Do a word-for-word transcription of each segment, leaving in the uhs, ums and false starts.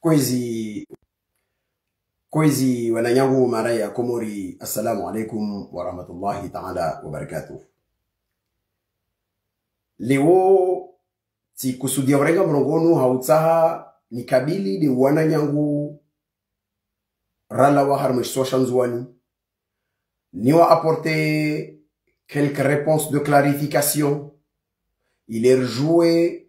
Kwezi, kwezi wananyangu mara ya Komori, assalamu alaikum wa rahmatullahi ta'ala wa barakatuh. Leo, tsikusudia urenga mrongoo unu ha utsaha nikabili nde wananyangu ralawa harumwa shisiwa sha Ndzuwani. Niwa apporter quelques réponses de clarification. Ile ridjuwe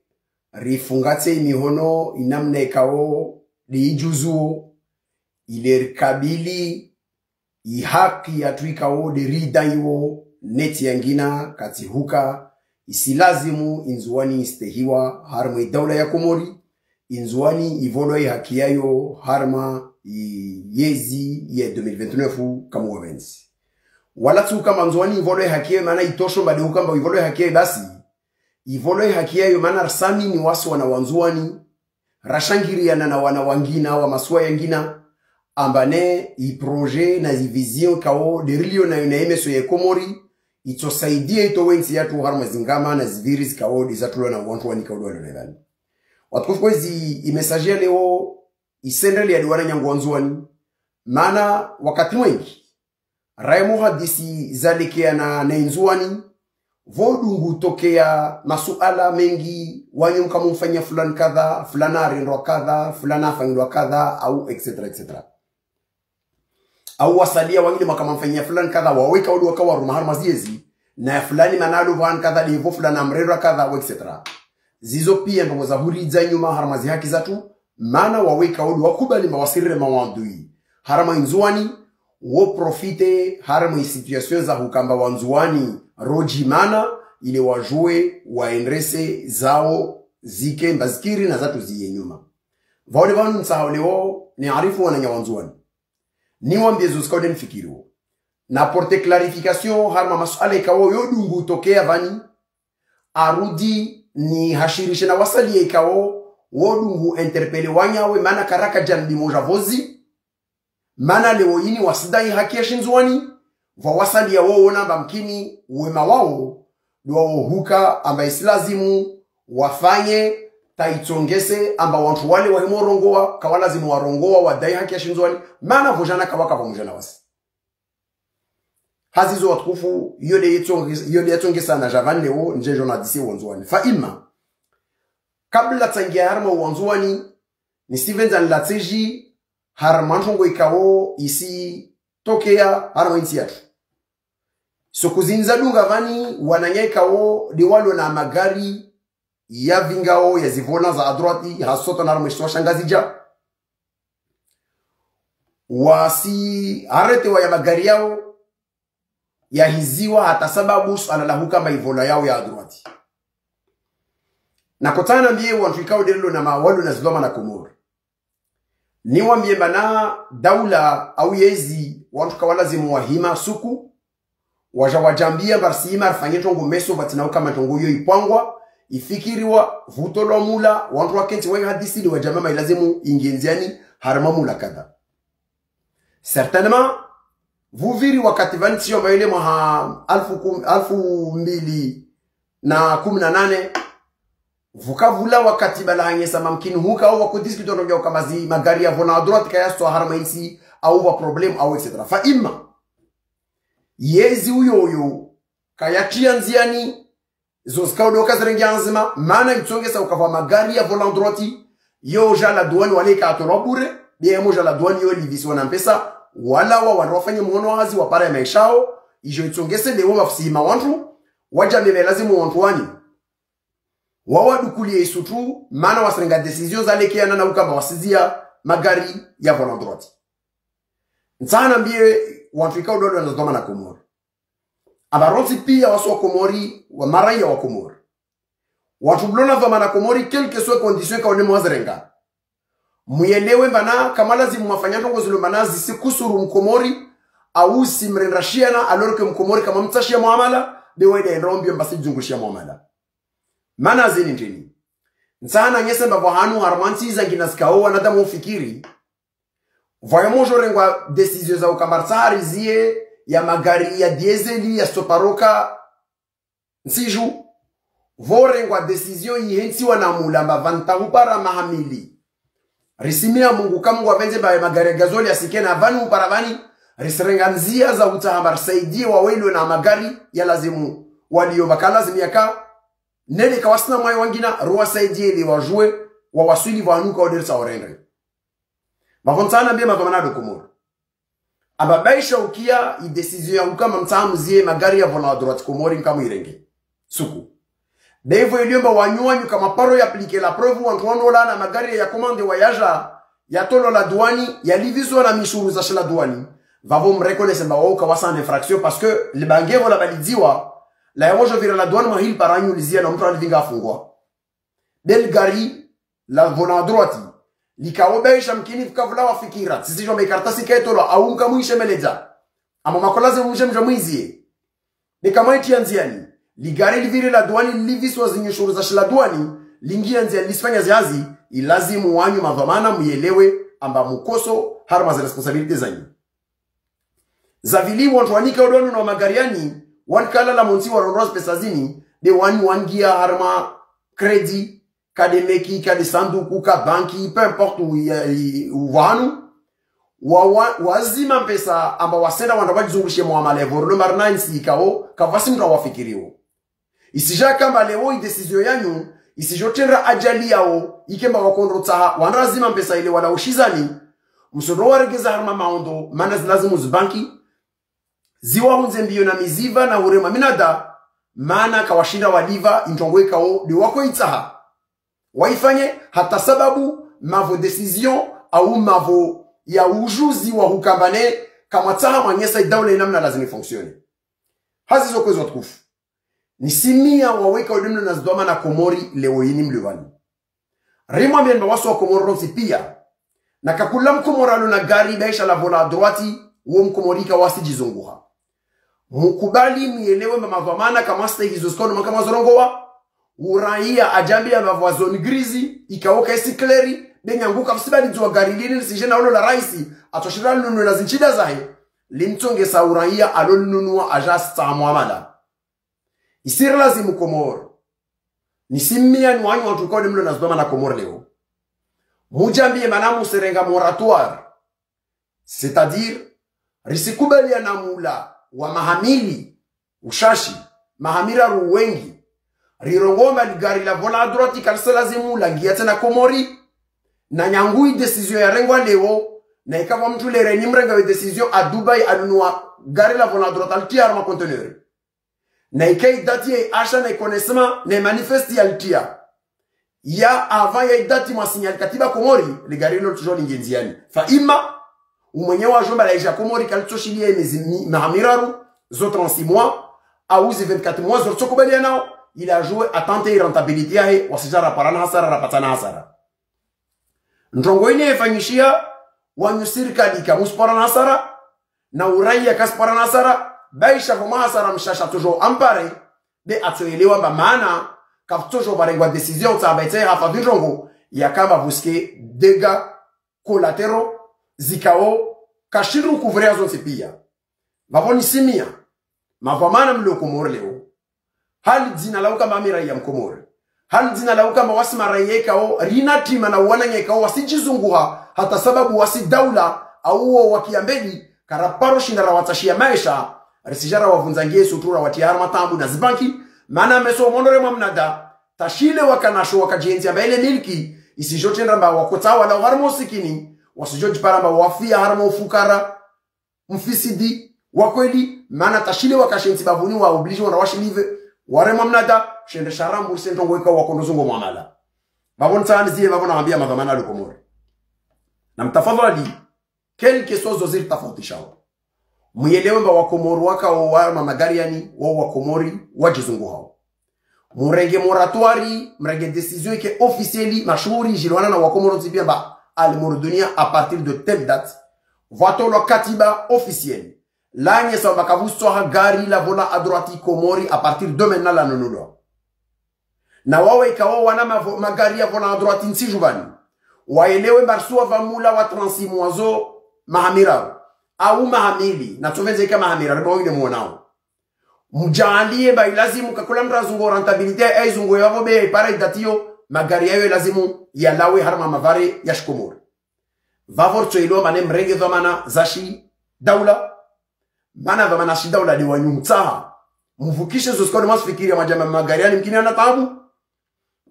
rifungatse imihono inamna ikao nde idjuzuo. Ile rikabili ihaki yatru ikao nde ridaiwo, neti yangina katsi huka isilazimu Indzuwani istehiwa harumwa idaula ya Komori, Indzuwani ivolwa ihaki yayo harumwa iyezi ya deux mille vingt-neuf kamuwa pvendzi. Wala tsi ukamba Ndzuwani ivolwa ihaki yayo mana itosho mbade ukamba ivolwa ihaki yayo basi. Ivolwa ihaki yayo mana risamini wasi wana wa Ndzuwani, rashangiriana na wana wangina wa masiwa yangina, amba ne iprojet na ivision ikao nde rilio nayo na emeso ya Komori, itsosaidia itowe ntsi yatru harumwa zingama na ziviri zikao nde zatulwa na wantru wani ikao nde walio na idhani. Watukufu, kwezi imessage ya leo isendelea nde wananyangu wa Ndzuwani, mana wakati mwengi raimu hadisi zalekeana na Indzuwani, pvo dungu tokea masuala mengi, wanyu mkamumfanya fulani kadha, fulani arendwa kadha, fulani afanyilwa kadha, au et cetera, et cetera. Au wasalia wangine mkamumfanya fulani kadha, wawe ikao nde waka waruma harumwa ziyezi, na ya fulani mana alo pvanu kadha, nde pvo fulani amrendwa kadha, au et cetera. Zizo pia ndrongoo za huridza nyuma harumwa zihaki zatru, mana wawe ikao nde wakubali mba wasirire mawadui harumwa Indzuwani, wo profiter harumwa isituation za hukamba Wandzuwani rodjimana, ile wadjuwe waendrese zao zike mba zikiri na zatru ziye nyuma. Pvao nde pvanu ntsahao leo niarifu wananya wa Ndzuwani, niwambie zo zikao nde nifikiriwo, na apporter clarification harumwa masuala ikao yo dungu tokea pvani, arudi nihashirishe na wasalia ikao wo dungu interpeller wanyawe, mana karaka djambi modja pvozi, mana leo ini wasidai haki ya shindzuwani, pvwa wasalia wo wona amba mkini wema wao, ndo wao huka amba isilazimu wafanye, ta itsongese amba wantru wale wahimo rongowa, kawalazimu warongowa, wadai haki ya shindzuwani, mana pvo djana kawaka pvamodja na wasi. Hazizo watukufu, yo nde yetsonge-, yo nde yatsongesa na dja pvanu leo, ndje djo nadisi Wandzuwani. Fa imma, kabla tsangia harumwa Wandzuwani, nisipvendza nilatse dji harumwa ndrongoo ikao isitokea harumwa intsi yatru. Siku zindza dunga pvani, wananya ikao nde walo na magari ya vingao ya zivola za adroite, haswatan harumwa shisiwa sha Ngazidja, wasi arrêter wa ya magari yao, yahiziwa hata sababu suala la hukamba ivola yao ya adroite. Na kotana mbie wantru ikao nde rilo na ma-, walo na ziloma na Komori, niwambie mba na daula au yezi wantru kawalazimu wahima suku, wadja wadjambia mba risihima rifanye ndrongoo meso pvatsina ukamba ndrongoo iyo ipangwa, ifikiriwa, pvutolwa mula, wantru wakentsi waihadisi nde wadjambia mba ilazimu ingie ndziani harumwa mula kadha. Certainement, pvuviri wakati pvani tsiyo mba ile mwaha alfu kum-, alfu mbili na kumi na nane, pvuka pvula wakati pvala hanyesa mamkini huka au wako discuter ndrongoo ya ukamba zi magari ya volant à droite kayaswa harumwa intsi au pvwa problème au et cetera. Fa imma, yezi uyo uyo kayatria ndziani zo zikao nde kazirenge anzima, mana itsongesa ukapva magari ya volant à droite, yo dja la douane wale ikatolwa bure, be ya mo dja la douane yo livisiwa na mpesa, wala wa wandru wafanye mhono hazi wapara ya maesha yao, idjo itsongese nde wo mafusihima wantru, wadjambia mba ilazimu wantru wani wawadukulie isutu, mana wasirenga décision zalekeana na ukamba wasizia magari ya volant à droite. Ntsaha nambie wantru ikao nde walo na ziloma na Komori, amba rontsi pia wasi wa Komori, wa maraya wa Komori, wantru mlo na dhwamana Komori, quelle que soit condition ikao ne mwazirenga, muyelewe mba na kamwalazimu mwafanya ndrongoo zilo mana zisikusuru Mkomori, au simrenda shiana, alors que Mkomori kamwamtsashia muamala, be waida endra ombio mba sidzungushia muamala. Mana zini ndrini? Ntsaha nanyese mba pvwa hanu harumwa ntsi zangina zikao wanadamu ufikiri, pvwa yo mo djo rengwa décision za ukamba ritsaha rizie ya magari ya diesel ya soparoka ntsi dju, pvo rengwa décision ihentsiwa na mula mba pvanu ta hupara maha mili, Risimia Mungu ka Mungu apvendze mba magari ya gazole yasike na vanu upara vani, risirenga ndzia za utsaha mba risaidie wawelio na magari ya lazimu walio baka lazimu yaka, nele kawasina mwayi wangina, ruwasaidie ili wajue, wawaswili vanu ka oderisa orendre. Mavontsana mbie madhwamana do Komori. Amba baisha ukia i décision ya ukamba mtsaha muzie magari ya volant à droite Komori nkamu irenge. Suku. Bevo ilio mba wanyu wanyu kama paro ya aplike la preuve wantru wanola na magari ya commande wa yaja, ya tolwa la douane, ya liviswa na mishuru za shila douane. Vavo mreconnaisse mba wao kawasa en infraction parce que le bangevo la balidziwa, la yawojo vira la douane mahili paranyu lizia na mtru alivinga afungwa. Del gari, la volant à droite. Likawo baisha mkini fukavula wa fikira. Tsisi jombe kartasi ketolwa, au mkamu ishemeledza. Ama makolaze mje mje mwizie. Neka maiti ya ndziani. Ligari livire la douane, liviswa zinyushuru za shila douane, lingia ndziani lisifanya ziazi, ilazimu wanyu madhwamana muyelewe, amba mukoso, harma ze responsabilité zanyu. Zavili wantru wanika odonu na magari yani, wankala la montsi warondroa pesa zini, de wani wangia harma crédit, ka de meki, ka de sanduku, ka banki, peu importe u, ya, i, uvanu. Wa, wa, wazima pesa amba wasenda wandra wajizungushe muamala evo, le marna insi ikao, kavasi mndra wafikiriwo. Isija kamba leo i décision yanyu, isijo tendra ajali yao, ikemba wakondro tsaha, wandra zima pesa ile wala ushizani, msondro waregeza harma maondo, mana zilazimu zibanki, ziwahundze mbio na miziva na urema minada, mana kawashinda waliva, introngo ikao, de wako itsaha. Waifanye, hata sababu, mavo décision, au mavo ya ujuzi wa hukambane, kamwatsaha mwanyesa idaula inamna lazima ifonctionne. Hazi zo kwezi watukufu. Nisimia waweka odemno na zidwamana Komori leo ini mlio vani. Rimwambie mba wasi wa Komori rontsi pia. Na kakula mkomori alo na gari baisha la volant à droite, wo mkomori kawasi jizunguha. Mukubali muyelewe mba madhwamana kamwastehi zo zikono maka mwazorongowa. Uraia ajambia mba vwa zone grise, ikao kaisi clair, de nyangu kavusibali ndzwa gari lini lisije na olo la raisi, atsoshira linunue na zinchida zahe. Limtsongesa uraia alo linunua aja sitsa muamala. Isiri lazimu Komori. Nisimia ni wanyu wantru kao de mlo na zidwamana Komori leo. Mujambie mana muserenga moratoire. C'est-à-dire, risikubaliana mula wa maha mili, ushashi, maha miraru wengi. Rirongoa mba ligari la volant à droite kalisa lazimu langia tsena Komori. Na nyangu i décision yarengwa leo, na ikava mtru lere ni mrenga we décision a Dubai anunua gari la volant à droite alitia harma conteneur. Na ika i date ya asha na i connaissement na i manifeste yalitia. Ya avant ya i date mwa signal katiba Komori, le gari lo toujours lingie ndziani. Fa ima, umwenye wa jomba la ija Komori kalitsoshiliya mezi mi, maha miraru, zo trente-six mois, au zi vingt-quatre mois, zo tsokubalianao, il a joué à tenter rentabilité yahe, wasija raparana hasara, rapatsana hasara. Ntrongo ine ifanyishiha, wanyu sirikali kamusiparana hasara, na uraia kasiparana hasara, baisha vo mahasara mshasha toujours ampare, de atsoelewa mba mana, kavutsojo varengwa décision tsamba itse hafa vindrongo, yakamba vusike dégâts collatéraux, zikao, kashindru couvrir zontsi pia. Vavo nisimia, mavamana mlo Komori leo, hali dzina la ukamba miraia mkomori. Hali dzina la ukamba wasi maraia ikao, rina tima na uwananya ikao, wasijizunguha, hata sababu wasi daula, au wo wakiambeli, karaparo shinda rawatsashia maesha, risija rawavundza ngie sutura watia harma tabu na zibanki, mana meso omondore mwa mnada, tashile wakanasho wakajienzi amba ile milki, isijo tendra mba wakotsa wala harma usikini, wasijo jipara mba wafia harma ufukara, mfisidi, wa kweli, mana tashile wakashentsi bavuni wa oblige wana washilive, waremwa mnada, shende sharambu se ntrongo ikao wakondro zungo muamala. Bavo ntsani ziye bavo nawambia madhwamana lo Komori. Na mtafadhali, quel que soit zo ziri tafautishao. Muyelewe mba wakomori wakao wa mamagari yani, wao wakomori, wajizunguhao. Murenge moratoire, murenge décision ike officielle, mashuhuri, jilwana na wakomori ntsi pia mba, al muru dunia à partir de telle date. Vwatolwa katiba officielle. Lanyesa mba kavuswaha gari la volant à droite Komori à partir de maintenant la nunulwa. Na wawe ikao wana mavo, magari ya volant à droite ntsi juvani. Waelewe mba risuwa vamula wa trente-six mois zo maha miraru. Au maha mili, na tsovendze ika maha miraru, ba wengine muonao. Mjaaliye mba ilazimu kakula mndru azungo rentabilité, aizungo yavo be, ipara idatiyo, magari yayo ilazimu yalawe harma mavare ya shikomori. Vavo ritsoelewa mana mrenge dhwamana za shidaula. Mana dhwamana shidaula de wanyu mtsaha mvukishe zo zikao de mwasifikiri ya madjama magari yani mkini ana taabu.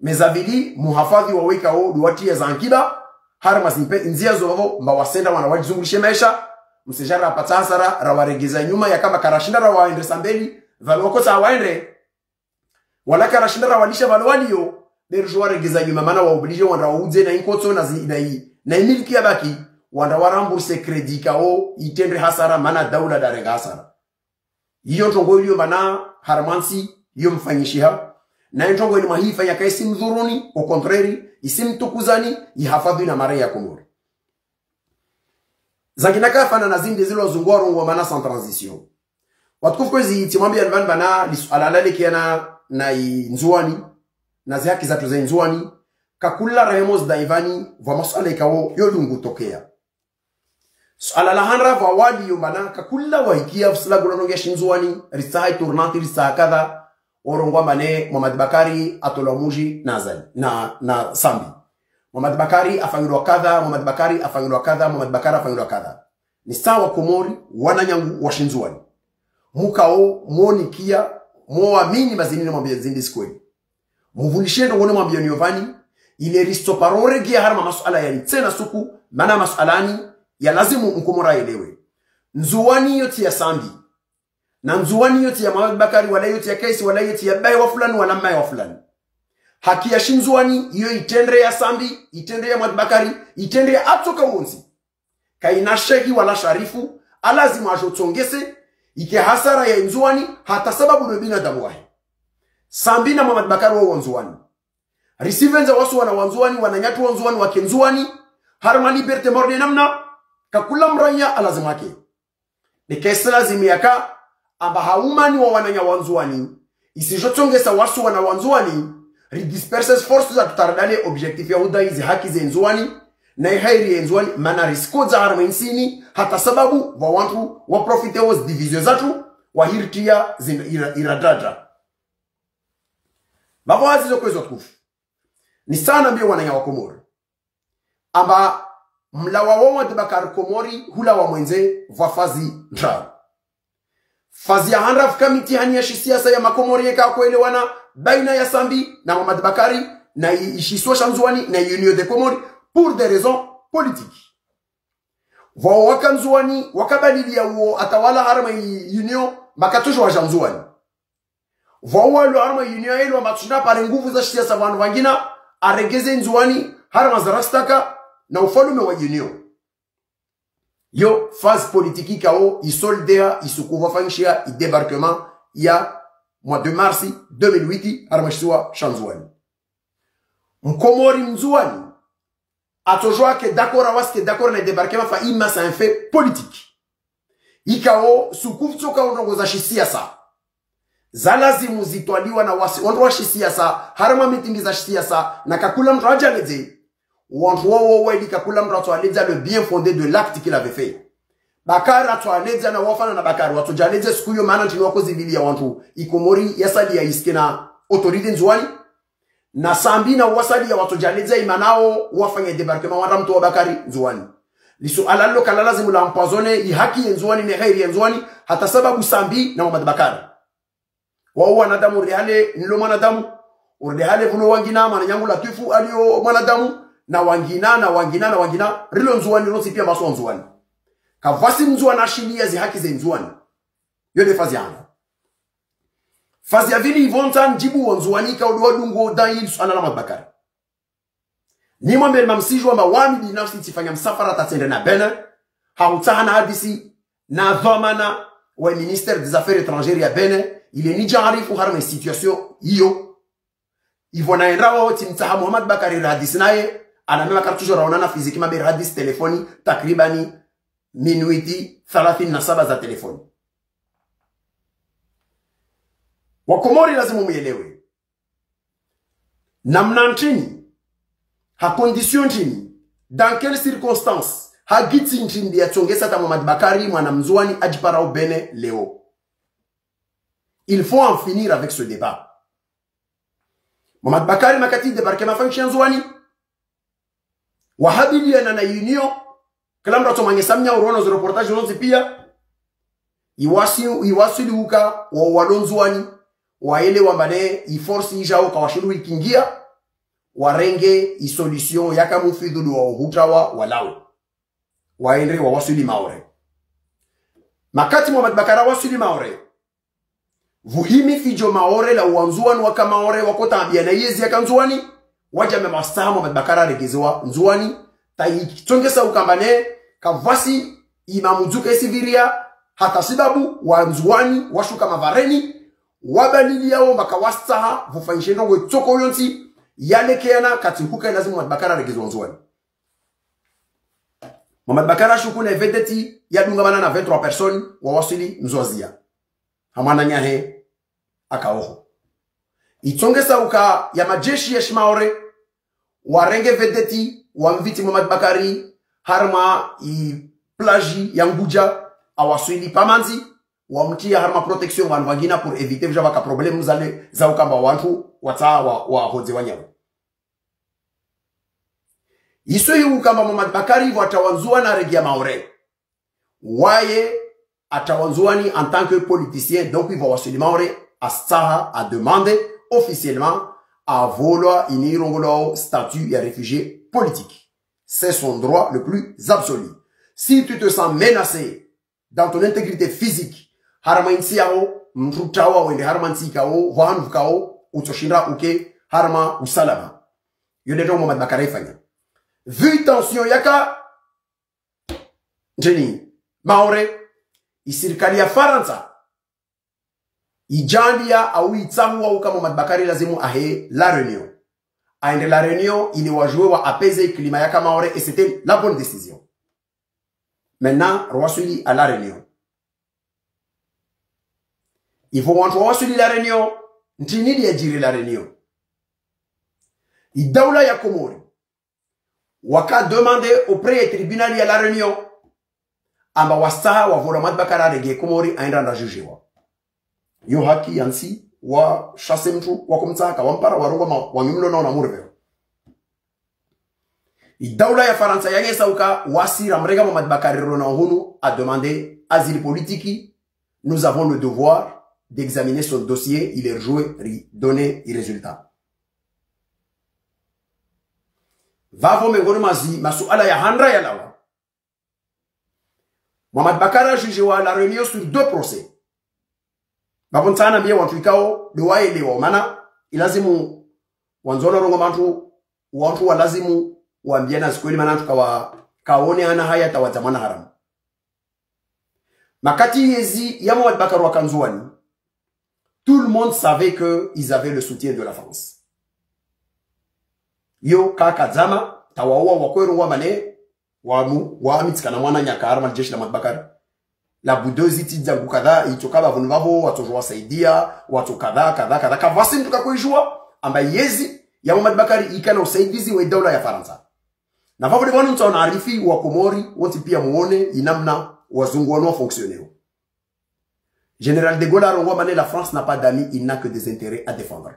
Mezavili, muhafadhwi wa wekao de watriya za ankiba. Harumwa zimpe ndzia zo vavo mba wasenda wana wadjizungulishe maesha. Msejara apatsa hasara, rawaregeza nyuma, yakamba karashinda rawaendresa mbeli valo wakotsaha waendre. Wala karashinda rawalisha valo waliyo, be ridjo waregeza nyuma, mana wa obligé wandra waudze na inkotso na zi-, na i-, na imiliki yabaki, wandra wa rembourser crédit ikao itrendre hasara, mana daula de yarenga hasara. Iyo ntrongo iliyo mana harumwa ntsi, iyo mfanyishiha. Na introngo ili mwahifanya ka isimdhuruni, au contraire, isimtukuzani, ihafadhwi na mare ya Komori. Zangina kafana na zinde zilo zungwa rongo mana sans transition. Watukufu kwezi tsimwambia luvani vana lisuala lalekeana na, na i Ndzuwani, na zihaki zatru za i Ndzuwani, kakula rahemo zida ivani vwa masuala ikao yo lungu tokea. Suala la handra vwa wali yo mana kakula wahikia vusila gula nongia shi Ndzuwani, ritsaha i tournante, ritsaha kadha, orongoa mane Mohamed Bacar atolwa mudji na Azali, na, na Sambi. Mohamed Bacar afanyilwa kadha, Mohamed Bacar afanyilwa kadha, Mohamed Bacar afanyilwa kadha. Ni sawa Komori, wananyangu wa shi Ndzuwani. Mukao, mwonikia, mwoamini mazinine mwambia zindi zikweli. Muvulishie ndo wone mwambia niyo vani, ile risto paro regia harumwa masuala yani tsena suku, mana masuala yani ya lazimu Mkomori aelewe. Ndzuwani yo tsi ya Sambi. Na Ndzuwani yo tsi ya Mohamed Bacar, wala yo tsi ya Kaisi, wala yo tsi ya bae wa fulani, wala mmae wa fulani. Haki ya shi Ndzuwani, iyo itrendre ya Sambi, itrendre ya Mohamed Bacar, itrendre ya atsoka wontsi. Kaina shehi wala sharifu, alazimu ajo tsongese, ike hasara ya Ndzuwani, hata sababu no binadamu wahe. Sambi na Mohamed Bacar wao wa Ndzuwani. Risivendza wasu wana wa Ndzuwani, wananyatru wa Ndzuwani, wake Ndzuwani, harumwa liberté mordre namna, kakula mranya alazimu ake. Neke isi lazimu yaka, amba ha umani wa wananya wa Ndzuwani, isijo tsongesa wasu wana wa Ndzuwani, ridisperse force za tutardale objectif ya uda izi haki ze Ndzuwani, na ihairi ye Ndzuwani, mana risikodza harumwa intsini, hata sababu, vwa wantru, wa profite wo zi division zatru, wahiritia zin-, ira-, iradradra. Vavo hazi zo kwezi watukufu. Ni sawa nambiye wananya wa Komori. Amba mlawa wa Mohamed Bacar Komori, hulawa mwendze vwa fazi ndraru. Fazi ya handra fuka mitihani ya shisiasa ya Makomori yeka kuelewana baina ya Sambi na Mohamed Bacar na i-, ishisiwa sha Ndzuwani na Union des Comores pour des raisons politiques. Vwa waka Ndzuwani, wakabalili ya uwo atawala harumwa i-, Union, makatosho waja Ndzuwani. Vwa uwalo harumwa Union elo matunda pare nguvu za shisiasa vanu vangina, aregeze Ndzuwani, harumwa za rastaka, na ufalume wa Union. Yo, phase politique ikao, isoldeha, isuku vwa fanyishiha, i débarquement ya mois de mars deux mille huit, harumwa shisiwa sha Ndzuwani. Mkomori Mndzuwani, atojwa ke d'accord, awa si ke d'accord na débarquement fa ima, c'est un fait politique. Ikao, suku vutsoka ndrongo za shisiasa. Za lazimu zitwaliwa na wasi, wandru wa shisiasa, harumwa mitingi za shisiasa, na kakula mndru ajaledze. Wandru wowo weli kakula mndru atwaledza le bien fondé de l'acte qu'il avait fait. Bacar atwaledza na wafana na Bacar, watsojaledze suku yo mana ntrini wako zivili ya wandru, i Komori, yasali ya iske na autorité Ndzuwani. Na Sambi na wasali ya watsojaledza imanao wafanya débarquement wandra mtowa Bacar Ndzuwani. Lisuala lilo kala lazimu la empoisonner i haki ye Ndzuwani ne hairi ye Ndzuwani, hata sababu Sambi na Mohamed Bacar. Wao wanadamu rihale, nilo mwanadamu, urdehale vulo wangina, mwananyangu Latifu aliyo mwanadamu, na wangina, na wangina, na wangina, rilo Ndzuwani, rilo tsi pia maso Ndzuwani. Kavwasi Mndzuwani ashiliya zi haki ze Ndzuwani. Yo nde fazi ya handra. Fazi ya vili ivonta ndjibu wa Ndzuwani ka udu wa dungo dai lisuala la Mohamed Bacar. Ni mwambe mamsijwa amba wami binafsi tsifanya msafara tatsende na Bénin, ha utsaha na hadisi na dhwamana wa ministère des Affaires étrangères ya Bénin, ile nija arifu harumwa situation iyo. Ivo naenda wao tsimtsaha Mohamed Bacar ri hadisi naye, ana mema kartusho raonana physiquement be ri hadisi telefoni, takribani minuti thalathini na saba za telefoni. Wakomori lazimu muyelewe. Namna ntrini, ha condition ntrini, dans quelles circonstances, ha gitsi ntrini ya tsongesa ta Mohamed Bacar mwana Mndzuwani ajipara o Bénin leo. Il faut en finir avec ce débat. Mohamed Bacar makati débarquement fanyishiha Ndzuwani, wahabiliana na Union, Kila mndru atsomanyesa mnyauro no ze reportage zontsi pia. Iwasi, iwaswili uka wa, walo Ndzuwani, waelewa amba ne i force idjao kawashindri ikingia, warenge i solution yaka mufidhu ndo wao hutrawa walawe. Waendre wawaswili Maore. Makati Mohamed Bacar awaswili Maore, pvuhimi fidjo Maore la wa Ndzuwani waka Maore wakotambia na yezi yaka Ndzuwani, wadja mema wastaha Mohamed Bacar aregezewa Ndzuwani, ta itsongesa uka amba ne, kapvatsi imamu dzuka isiviria, hata sibabu wa Ndzuwani washuka mapvareni, wabalili yao amba kawastaha pvufanyishe ndrongoo itsoko yontsi, yalekeana katsi huka ilazimu Mohamed Bacar aregezewa Ndzuwani. Mohamed Bacar ashuku ne vedeti yadungamana na vingt-trois personnes wawaswili Mzwazia. Ha mwananyahe akaoho. Itsongesa uka ya majeshi ya Shimaore, warenge vedeti, wamviti Mohamed Bacar harumwa i plage ya Ngudja, awaswili pamandzi, wamtia harumwa protection wanu wangina pour éviter pvudja pvaka problème zale za uka amba wandru watsaha wa, wahodze wanyawe. Iso iuka amba Mohamed Bacar pvo atrawa Ndzuwani aregea Maore. Waye atrawa Ndzuwani en tant que politicien, donc pvo awaswili Maore, astaha ademande officiellement avolwa ini irongolwao statut ya réfugié politique. C'est son droit le plus absolu. Si tu te sens menacé dans ton intégrité physique, harumwa intsi yao, mndru utrawa wende harumwa ntsi ikao, pvwahanu pvukao, utsoshinda uke harumwa usalama. Yo nde ndrongoo Mohamed Bacar aifanya. Vu tension yaka ndjeni Maore, isirikali ya Farantsa idjandia au itsahuwa uka Mohamed Bacar lazimu ahe La Réunion. Aende La Réunion ili wadjuwe wa apaiser climat yaka Maore, et c'était la bonne décision. Maintenant, rwaswili à La Réunion. Ipvo wandru wawaswili La Réunion, ntrini ndeyadjiri La Réunion? Idaula ya Komori waka demander auprès ya tribunal ya La Réunion amba wastaha wavolwa Mohamed Bacar aregee Komori aende anda jugewa. Yo haki ya ntsi, washase mndru, wakomtsaha kawampara, warongoa ma, wanyumlo na wana murevero. Idaula ya Farantsa yanyesa uka wasi ramrenga Mohamed Bacar rilo na uhunu, ademande asile politique, nous avons le devoir d'examiner son dossier, il est rejoué, ridonne i résultat. Pvapvo mengoni mwa zi masuala ya handra yalawa, Mohamed Bacar ajugewa La Réunion sur deux procès. Pvapvo ntsaha nambiye wandru ikao ndo waelewa, mana ilazimu wandzo na urongoa mndru, wandru walazimu wambiane zikweli, mana wandru kawa, kaone ana haya tawadza mwana haramu. Makati yezi ya Mohamed Bacar waka Ndzuwani, tout le monde savait que ils avaient le soutien de la France. Yo kaka dzama, tawaua wakwero wamane, wanu, wamitsikana mwananya ka harumwa lijeshi la Mohamed Bacar. La budozi tidza ngu kadha, itsoka pvapvunu pvapvo, watsojo wasaidia, watso kadha, kadha, kadha. Kapvatsi mndru kakoijua amba yezi ya Mohamed Bacar ikana usaidizi wa idaula ya Farantsa. Na pvapvo nde pvanu mtsaona arifi wa Komori, wontsi pia muone inamna wazungu wanu wa fonctionner. Général de Gaulle arongoa amba ne la France n'a pas d'amis, il n'a que des intérêts à défendre.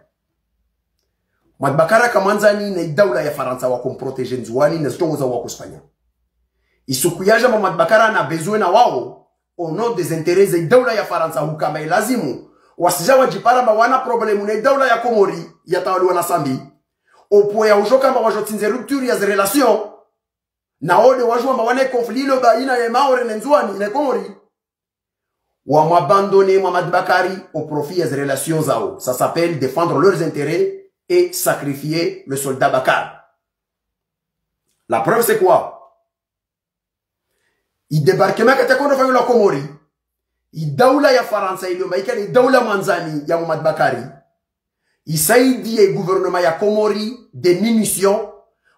Mohamed Bacar kamwandzani na idaula ya Farantsa wakomprotéger Ndzuwani na zitrongo zao wakosifanya. Isuku yaja Mohamed Bacar ana besoin na wao, au nom des intérêts za idaula ya Farantsa, huka amba ilazimu wasija wajipara amba wana problème na idaula ya Komori yatawaliwa na Sambi. Au point ya ujoka amba wajo tsindze rupture ya ze relation, na wo nde wajua amba wana conflit ilo baina ya Maore na Ndzuwani na Komori. Wamwabandonner Mohamed Bacar au profit ya ze relation zao. Ça s'appelle défendre leurs intérêts et sacrifier le soldat Bacar. La preuve, c'est quoi? I débarquement kati ya kondo fanyilwa Komori, idaula ya Farantsa iliomba ikale idaula mwandzani ya Mohamed Bacar, isaidiye gouvernement ya Komori de munitions,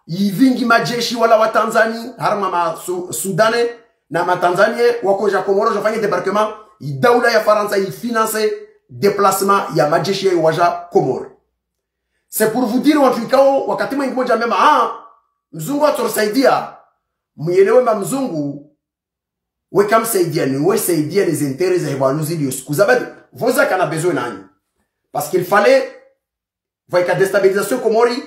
ivingi majeshi wala wa Tanzanie, harumwa ma Su-, Soudanais, na ma Tanzaniens wakoja Komori, wajofanya débarquement, idaula ya Farantsa ifinance déplacement ya majeshi yayo waja Komori. C'est pour vous dire, wandru ikao, wakati mwingi mdja mema, ah, mzungu atsorisaidia, muyelewe amba mzungu, we kamsaidia ni, we saidia ni ze intérêts zahe pvanu zilio siku zabadi, pvo zaka na besoin nanyi. Parce qu'il fallait, pvwa ika déstabilisation Komori,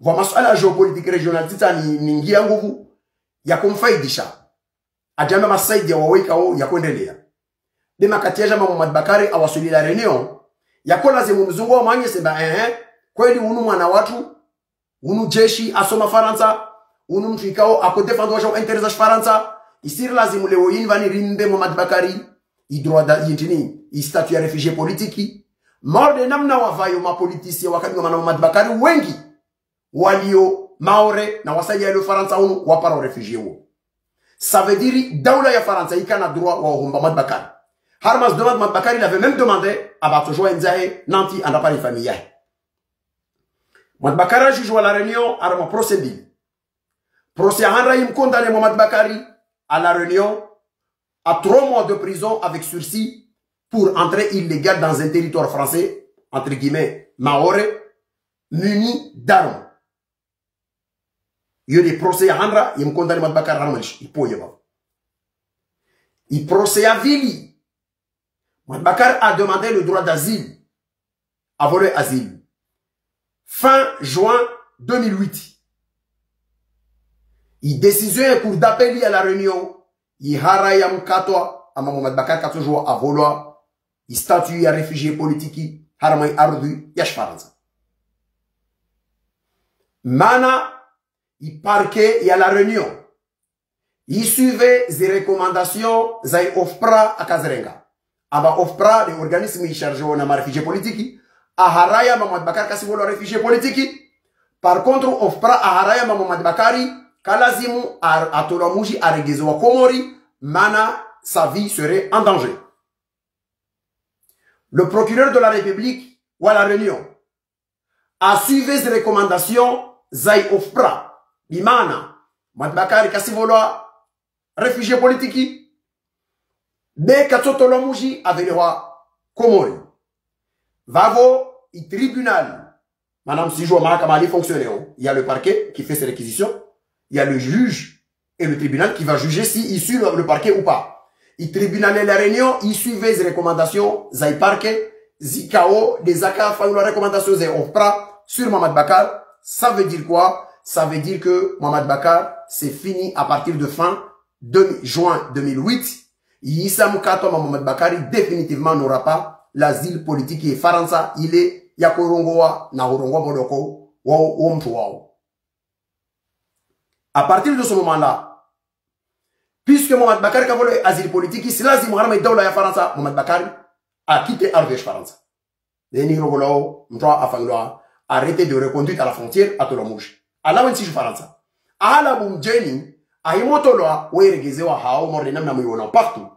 pvwa masuala géopolitique régionale tsitsa ni, ni ngia nguvu, yakomfaidisha. Adjamba masaidiya wawo ikao yakwendelea. Nde makati yadja Mohamed Bacar awaswili La Réunion, yakolazimu mzungu wamwonyese mba, ehe, kweli unu mwana watru, unu jeshi asoma Farantsa, unu mtru ikao ako défendre wadjau intérêt za Farantsa, isiri lazimu leo yinu pvanu rimbe Mohamed Bacar i droit da, yintrini, i statut ya réfugié politique. Maore nde namna wapvayo ma politiciens wakanywa mana Mohamed Bacar wengi walio Maore na wasaya leo Farantsa unu wapara réfugié wo. Ça veut dire daula ya Farantsa ikana droit wa uhumba Mohamed Bacar. Harumwa ze demande Mohamed Bacar il avait même demandé amba atsodjuwa yendzahe nanti anda pare famille yahe. Mohamed Bacar ajudjuwa La Réunion harumwa procès mbili. Procès ya handra imcondamné Mohamed Bacar à La Réunion à trois mois de prison avec sursis pour entrée illégale dans un territoire français, entre guillemets, Maore, muni d'armes. Iyo nde procès ya handra imcondamné Mohamed Bacar harumwa ntsi, ipo iyo pvapvo. I procès ya pvili, Mohamed Bacar a demandé le droit d'asile, apvolwa asile, fin juin deux mille huit. I décision ya Cour d'appel ya La Réunion ihara yamkatwa amba Mohamed Bacar katsodjuwa apvolwa i statut ya réfugié politique harumwa i ardhwi ya Farantsa. Mana i parquet ya La Réunion isuivre ze recommandations za i OFPRA akazirenga. Amba OFPRA nde organisme i chargé wo na ma réfugiés politiques, ahara yamba Mohamed Bacar kasipvolwa réfugié politique. Par contre, OFPRA ahara yamba Mohamed Bacar kalazimu a, atolwa mdji aregezewa Komori, mana sa vie serait en danger. Le procureur de la République wa La Réunion asuivre ze recommandations za i OFPRA, bimaana Mohamed Bacar kasipvolwa réfugié politique, be katsotolwa mdji apvelehwa Komori. Pvapvo i tribunal, mana msidjuwa mahakama hali fonctionner, il y a le parquet qui fait ses réquisitions, il y a le juge et le tribunal qui va juger si il suit le, le parquet ou pas. I tribunal ya La Réunion isuivre ze recommandations za i parquet, zikao nde zakafanyilwa recommandations za i OFPRA sur Mohamed Bacar. Ça veut dire quoi ? Ça veut dire que Mohamed Bacar, c'est fini à partir de fin deux mille, juin deux mille huit. Isa mkatwa amba Mohamed Bacar définitivement n'aura pas l'asile politique ye Farantsa ile yakorongowa na hurongowa modoko wo, wo mtru wawo. À partir de ce moment-là, puisque Mohamed Bacar kapvolwa asile politique, si lazimu harumwa i daula ya Farantsa Mohamed Bacar a quitter ardhwi ya Farantsa. Nde ni rongowa leo mtru afanyilwa arrêté de reconduite à la frontière, atolwa mdji. Alawe ntsi ju Farantsa. Ahala bu mdjeni, ahimotolwa, weregezewa hao Maore namna mwiwona partout.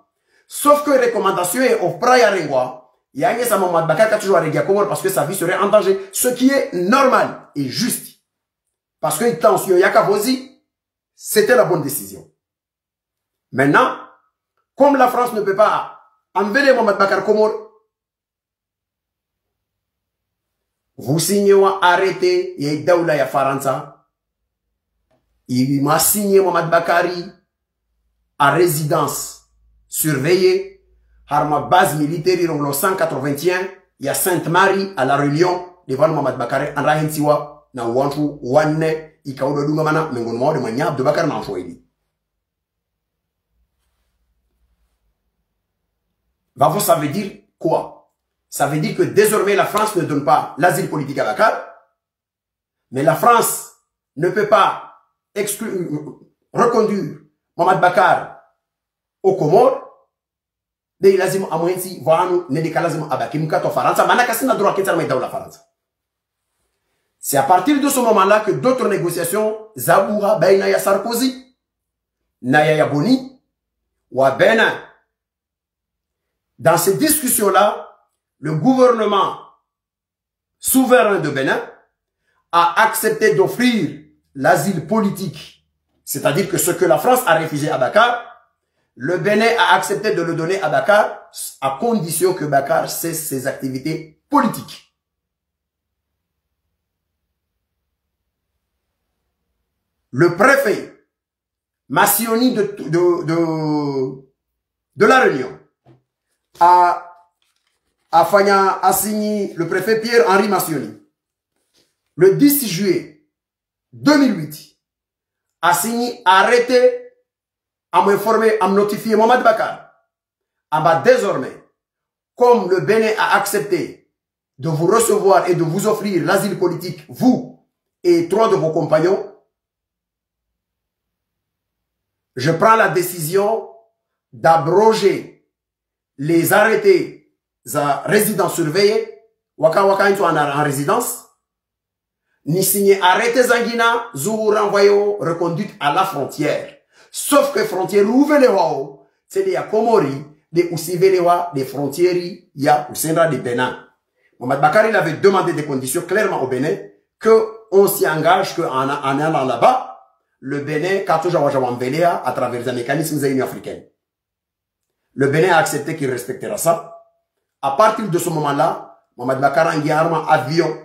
Sauf que recommandation ya OFPRA yarengwa, yanyesa Mohamed Bacar katsodjuwa aregea Komori parce que sa vie serait en danger, ce qui est normal et juste. Parce que tension yakapvozi, c'était la bonne décision. Maintenant, comme la France ne peut pas envoyer Mohamed Bacar Komori, pvusinyiwa arrêté ya i daula ya Farantsa, imwasinye Mohamed Bacar à résidence surveillée, harumwa base militaire irongowa cent quatre-vingt-un ya Sainte-Marie à La Réunion, nde pvanu Mohamed Bacar andra hentsiwa na wantru wanne, ikao ndo dungamana, mengoni mwawo nde mwananya Abdou Bacar na wantru waili. Pvapvo, ça veut dire quoi ? Ça veut dire que désormais la France ne donne pas l'asile politique à Bacar, mais la France ne peut pas exclu-, reconduire Mohamed Bacar aux Comores, nde ilazimu amwentsi pvanu, nde kalazimu abaki mkatwa Farantsa, mana kasina droit kentsi harumwa i daula Farantsa. C'est à partir de ce moment-là que d'autres négociations zabuha baina ya Sarkozy na Yaya Boni wa Bénin. Dans ces discussions-là, le gouvernement souverain de Bénin a accepté d'offrir l'asile politique, c'est-à-dire que ce que la France a refusé à Bacar, le Bénin a accepté de le donner à Bacar à condition que Bacar cesse ses activités politiques. Le préfet Massioni de, de, de, de La Réunion a, afanya, a signé, le préfet Pierre-Henri Massioni, le dix juillet deux mille huit, a signé arrêté, a informé, a notifié Mohamed Bacar. Amba désormais, comme le Bénin a accepté de vous recevoir et de vous offrir l'asile politique, vous et trois de vos compagnons, je prends la décision d'abroger les arrêtés za résidence surveillée, waka waka ntsu en, en résidence, ni signé arrêté zangina zu renvoyer reconduite à la frontière. Sauf que frontière uvelewa wo, c'est de ya Comores, de usivelewa de frontière ya usendra de Bénin. Mohamed Bacar, il avait demandé des conditions clairement au Bénin, que on s'y engage, que en, en allant là-bas, le Bénin, quand on va, on va à travers un mécanisme de l'Union africaine. Le Bénin a accepté qu'il respectera ça. À partir de ce moment-là, Mohamed Bacar angia harumwa avion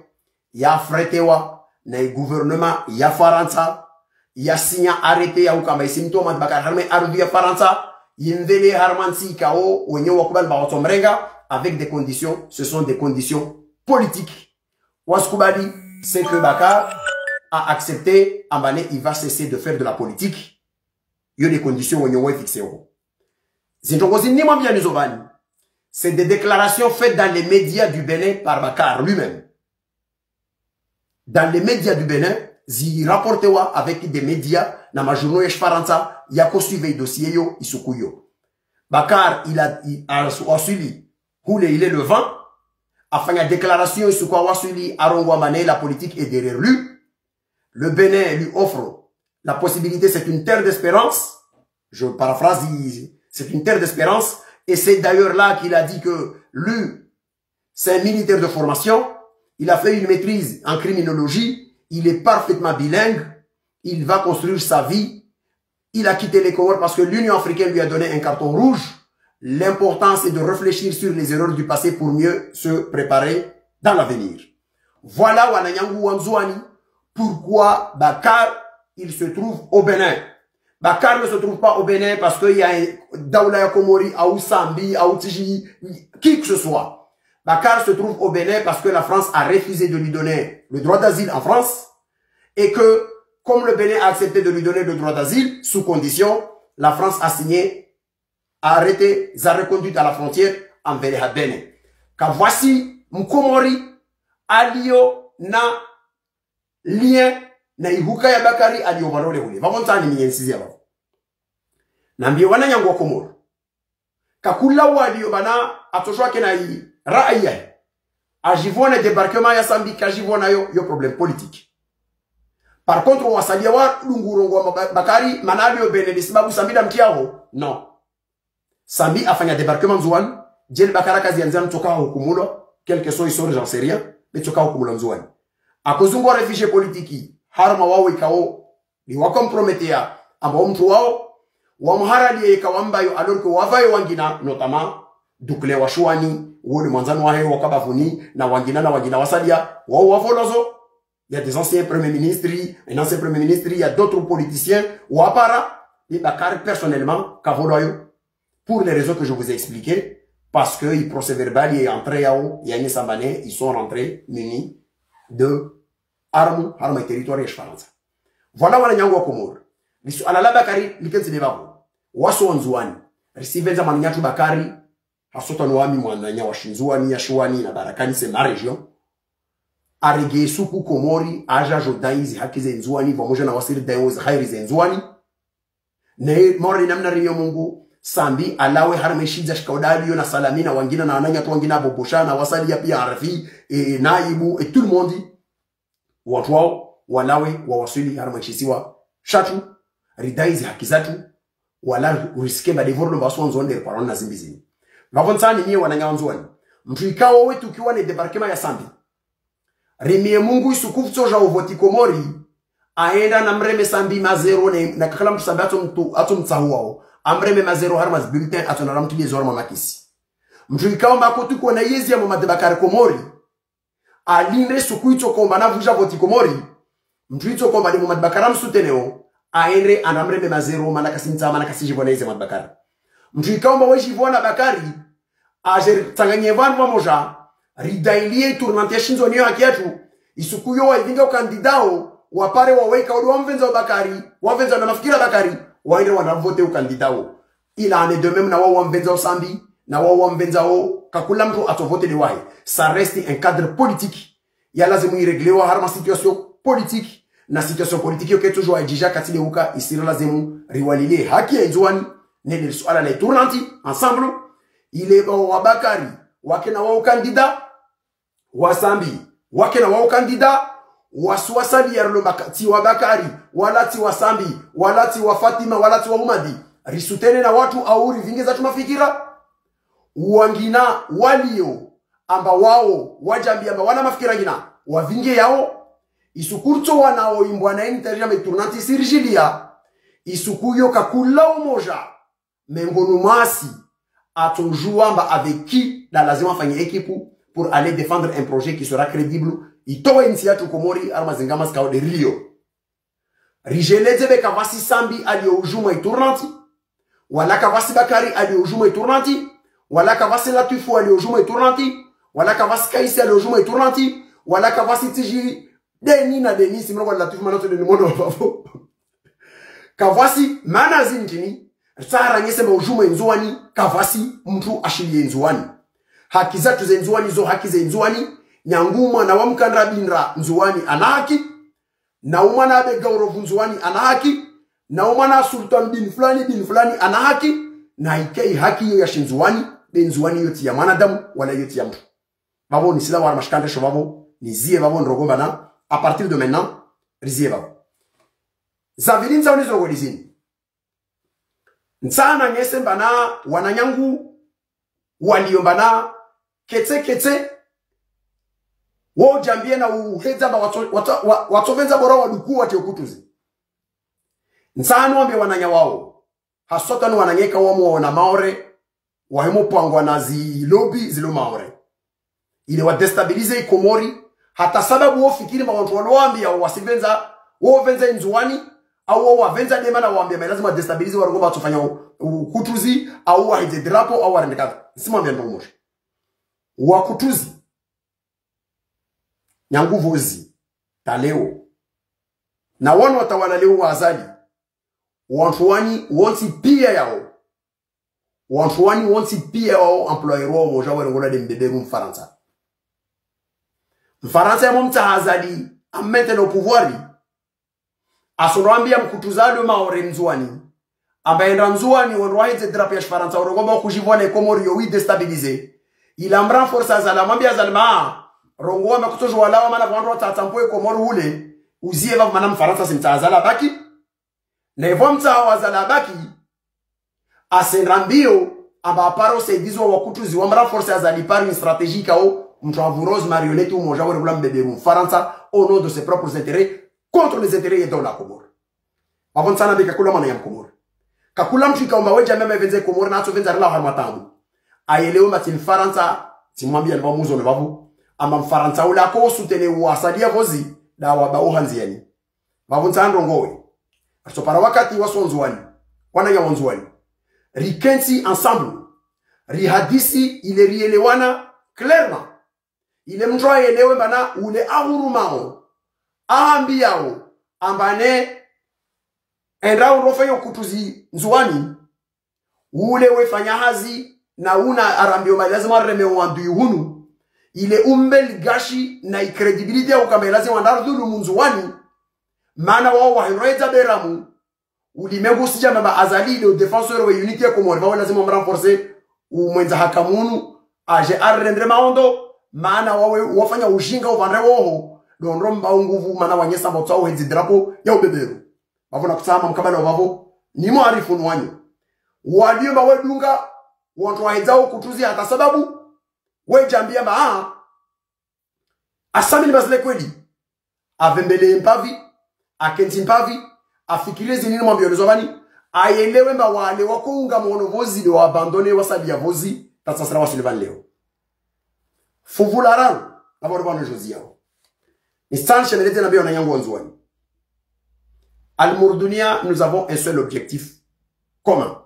ya affrétewa na gouvernement ya Farantsa, ya signé arrêté ya ukamba isimtowa Mohamed Bacar harumwa ardhi ya Farantsa, yimvelee harumwa ntsi ikao wenyewe wakubali ba watsomrenga, avec des conditions, ce sont des conditions politiques. Wasikubali, c'est que Bacar a accepté, amba ne, il va cesser de faire de la politique. Yo des conditions wenyewe wa fixé ho. Zindrongo zini mwambia nizo bani, c'est des déclarations faites dans les médias du Bénin par Bacar lui-même. Dans les médias du Bénin, zi rapportewa avec des médias na majournaux ya Farantsa, yako suivre dossier yo, isuku yo. Bacar, il a, il a, a suivi, hule il est le vent, afanya déclaration isuku wa suivi, arongoa amba ne la politique est derrière lui. Le Bénin lui offre la possibilité, c'est une terre d'espérance. Je paraphrase, c'est une terre d'espérance. Et c'est d'ailleurs là qu'il a dit que lui, c'est un militaire de formation. Il a fait une maîtrise en criminologie. Il est parfaitement bilingue. Il va construire sa vie. Il a quitté les Comores parce que l'Union africaine lui a donné un carton rouge. L'important, c'est de réfléchir sur les erreurs du passé pour mieux se préparer dans l'avenir. Voilà, wananyangu wa Ndzuani, pourquoi Bacar, il se trouve au Bénin. Bacar ne se trouve pas au Bénin parce qu'il y a un daula ya Comores, ou Sambi, ou Tiji, qui que ce soit. Bacar se trouve au Bénin parce que la France a refusé de lui donner le droit d'asile en France et que, comme le Bénin a accepté de lui donner le droit d'asile, sous condition, la France a signé arrêté za reconduite à la frontière envers le Bénin. Ka voici, Mkomori, alio na lien na ihuka ya Bacar, alio pvanu hule hule. Pvapvo ntsani mi yensizi ya pvapvo. Nambiye wananyangu wa Comores. Kakula walio bana atsoshwa kena i raaya. Ajivone débarquement ya Sambi, kajivona yo, yo problème politique. Par contre, wasalia wa dungurongo wa Ba-, Bacar, mana alio Bénin, de sibabu Sambi da mtiaho. Non. Sambi afanya débarquement Ndzuani, djeli Bacar kazi yanzia mtsoka hukumulwa, quel que soit histoire, j'en sais rien, mais tsoka hukumulwa Ndzuani. Akozungu wa réfugié politique, harumwa wawo ikao, ni wa compromettre ya, amba wo mtru wawo, wa muharali ye ikao ambayo, alors que wapvayo wangina, notamment, Duclé wa Shuani, wo ni mwandzani wahe wa Kabavuni, na wangina, na wangina wasalia, wawo wapvolwa zo, il y a des anciens premiers ministres, un ancien premier ministre, il y a d'autres politiciens, wapara, mais Bacar personnellement, kapvolwa yo. Pour les raisons que je vous ai expliquées, parce que i procès-verbal, i entrée yawo, ya ni sambane, ils sont rentrés munis de armes, harumwa territoire ya Farantsa. Voilà, wananyangu wa Comores. Lisu alala Bacar, likentsi de pvapvo. Wasi wa Ndzuani. Risivendza mwananyatru Bacar, haswa no wami mwananya wa Shindzuani, ya Shuani, na Barakani, c'est ma région. Arege suku Comores, aja ajo dai zi haki ze Ndzuani, pvamoja na wasi ridai wo zi hairi ze Ndzuani. Ne mori namna riyo Mungu, Sambi, alawe harumwa ishidza shikao da alio na Salami na wangina na wananyatru wangina Bobosha na wasalia pia Arfi, e, Naibu, et tout le monde. Watru wawo, walawe, wawaswili harumwa ishisiwa shatru, ridai zi haki zatru, wala risike ba devoir lo mba wasonzo nde kwa na zimbi zini. Pvapvo ntsani mi ye wananya wa Ndzuani. Mtru ikao wetu kiwa ne débarquement ya Sambi. Rimiye Mungu isuku pvutsoja uvoti Comores, aende na mreme Sambi mazero ne, na kakala mtru Sambi atso mtu, atso mtsahuwawo. Amreme mazero harumwa zi bulletin, atso na ramtu liye zo harumwa makisi. Mtru ikao mba kotu kona yezi ya Mohamed Bacar Comores. Alinde suku itsokomba na pvuja voti Comores. Mtru itsokomba de Mohamed Bacar amsouteneo, aende ana mreme mazero, mana kasintsa, mana kasijivona yezi ya Mohamed Bacar. Mtru ikao mba wejivona Bacar, aje ritsanganye pvanu pvamoja, ridai liye tournante ya Shindzoni yo haki yatru, isuku yo wa ivinga ukandida wo, wapare wawaika odi wamvendza o Bakari, wamvendza na mafikira Bakari, waende wandavote o candidat wo. Il en est de même na wao wamvendza o Sambi, na wao wamvendza o, kakula mndru atsovote de wahe. Ça reste un cadre politique. Ya lazimu irégler wa harumwa situation politique. Na situation politique yo ketsu jua ijija katsi de uka isira lazimu riwalilie haki ya Ndzuwani, nele suala la tournante, ensemble, ile ba wa Bakari, wakena wao candidat, wa Sambi, wakena wao candidat, wasi wasali ya rilomba ka-, tsi wa Bakari, wala tsi wa Sambi, wala tsi wa Fatima, wala tsi wa Humadi. Risoutenir na wandru au rivinge zatru mafikira. Wangina walio, amba wao, wajambia amba wana mafikira ngina, wavinge yao. Isuku rutso wanao imbwana ini tarija me tournante isirijiliya. Isuku yo kakula umoja mengoni mwasi, atsojua amba avec qui da lazima afanye équipe pour aller défendre un projet qui sera crédible, itowe ntsi yatru Komori harumwa zingama zikao de rio. Rijeledze be kavasi Sambi alio ujuma i tournante, wala kavasi Bakari alio ujuma i tournante, wala kavasi Latifu alio ujuma i tournante, wala kavasi Kaisi alio ujuma i tournante, wala kavasi tiji Deni na Deni, si mroko Latifu mana to Deni mono vavo. Kavasi mana zindrini, ritsara nyese mba ujuma i Ndzuwani, kavasi mndru ashiliye Ndzuwani. Haki zatru ze Ndzuwani zo haki ze Ndzuwani, nyangu mwana wa mkandra bindra Ndzuwani ana haki, na umwana abe Gauro Vundzuwani ana haki, na umwana Sultan bin fulani bin fulani ana haki, na ike i haki iyo ya shi Ndzuwani, be Ndzuwani iyo tsi ya mwanadamu, wala iyo tsi ya mndru. Vavo nisila wara mashikandre sho vavo, nizie vavo ndrongoo mbana, à partir de maintenant, rizie vavo. Zavili ntsa unizo ngo dizini. Ntsana ngese mbana wananyangu, walio mbana, ketse ketse, wo jambie na uhedza mba watso, watso, wa-, watsovendza bora waduku wate ukutuzi. Ntsanu wambe wananya wao. Haswatan wananyeka wamo wana Maore, wahimo pangwa na zi lobby zilo Maore. Ile wa déstabiliser i Komori, hata sababu wo fikiri mba wandru walo wambia wasivendza, wo vendza i Ndzuwani, au wo wavendza dema na wambia, mais lazima déstabiliser warongoa mba watsofanya u-, ukutuzi, au wahedze drapeau, au warende kadha. Nsimwambia ndrongoo moja. Wakutuzi. Nyangu vozi. Ta leo. Na wanu watawala leo wa Azali. Wandru wani wontsi pia yao. Wandru wani wontsi pia wao employeur wao moja warongoa de mbeberu Mfarantsa. Mfarantsa yamo mtsaha Azali, a maintenir au pouvoir. Asondoambia mkutuzi alo Maore Ndzuwani. Amba enda Ndzuwani, wandru wahedze drapeau ya Shifarantsa, urongoa mba kujivua na i Komori yo wi déstabiliser. Ila mrenforcer Azali, amwambia Azali mba, rongoa mba kutsojua lawa mana wandru watsatsampue Komori ule, uzie vavo mana Mfarantsa si mtsaha Azali abaki. Na ivo mtsaha wa Azali abaki, asenda mbio, amba aparo usaidizi wa wakutuzi wamrenforcer Azali par une stratégie ikao, mndru avurozi marionnette umoja warongoa mbeberu Mfarantsa, au nom de ses propres intérêts, contre les intérêts ya daula Komori. Vavo ntsana mbe kakula mwana ya Mkomori. Kakula mndru ikao mba weja meme vendze Komori na atso vendza rila harumwa tabu. Ayelewe mba tsi Mfarantsa, tsimwambia ni vavo muzo ni vavo. Amba Mfarantsa ula ko soutenir wa Azali ya vozi, da waba uhandziani. Vavo ntsana ndrongowe. Atsopara wakati wasi wa Ndzuwani. Wananya wa Ndzuwani. Rikentsi ensemble. Rihadisi ile rielewana clairement. Ile mndru ayelewe mbana ule ahurumao, ahambiao, amba ne, enda urofanya ukutuzi Ndzuwani, ule wefanya hazi, na una arambio mba lazima areme wandru ihunu, ile umbe ligashi na i crédibilité ya ukamba lazima wandru wadhulumu Ndzuwani, mana wao wahindro edza beramu, ulimengu usija mba Azali nde u défenseur we unité ya Komori, vavo lazima mrenforcer umwendza haka munu, aje arendre maondo, mana wawe wafanya ujinga uvandre woho, dondro mba unguvu mana wanyesa mba utsaho hedzi drapeau ya ubeberu. Vavo na kutsama mkabala wa vavo, ni mwarifu nwanyu. Walio mba wedunga, wandru wahedza ukutuzi hata sababu, wejambia mba, ah, Asami ni bazile kweli. Avembele mpavi, akentsi mpavi, afikiri zinini mwambio lezo vani, ayelewe mba wale wako unga mwono vozi de wa abandonner wasalia vozi, tatsasira wasili vani leo. Fupvu la raru, avo ndo vanu jozi yao. Nistsanishe melete na mbio wananyangu wa Ndzuwani. Al-Murdunia, nous avons un seul objectif commun.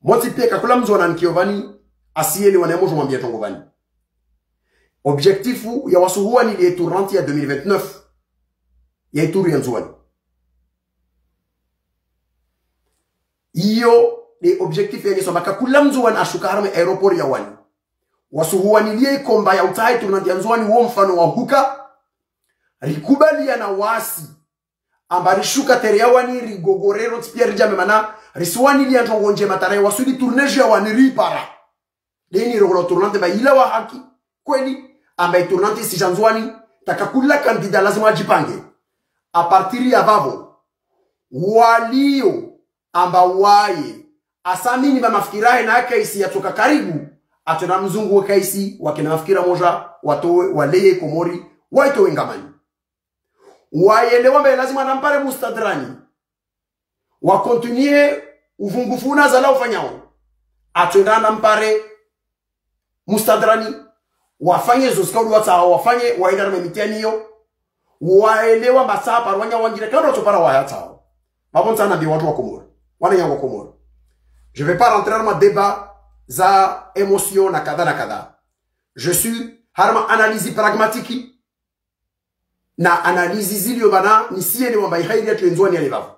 Motsi pia kakula Mndzuwani ankio vani, asiyelewa na emojo mwambia trongo vani. Objectif ya wasuhuwa ni le tournante ya deux mille vingt-neuf. ya Ituri ya Ndzuwani. Iyo nde objectif ya nyeso, maka kula Mndzuwani ashuka harumwa aéroport ya Wani. Wasuhuwanilie ikomba ya utsaha itournante ya Ndzuwani wo mfano wa huka. Rikubaliana wasi amba rishuka terrain ya Wani, rigogorero tsi pia ridjame mana, risiwanilia ntrongo ndjema taraye wasudi tournée ya Wani ripara. Deni rogolo tournante ba ila wa haki, kweli, amba itournante isija Ndzuwani, taka kula candidat lazima adjipange. À partir ya vavo, walio amba waye, asamini ba mafikira yahe na kaisi yatsoka karibu, atsona mzungu wa kaisi, wakena mafikira moja, watowe, waleye Komori, waitowe ngamani. Waelewa mbe lazima nampare mustadrani. Wa continuer uvungufu una Azali ufanyao. Atswenda nampare mustadrani. Wafanye zo zikao ndo watsaha wafanye, waenda na mitihani iyo. Waelewa mba tsaha parwanya wangire, kando tsopara wayatsao. Babo ntsana mbi wandru wa Komori. Wananya wa Komori. Je vais pas rentrer dans ma débat za émotion na kadha na kadha. Je suis harumwa analyse pragmatique. Na analyse zilio bana, nisielewa mba ihairi yatru ye Ndzuwani yale vavo.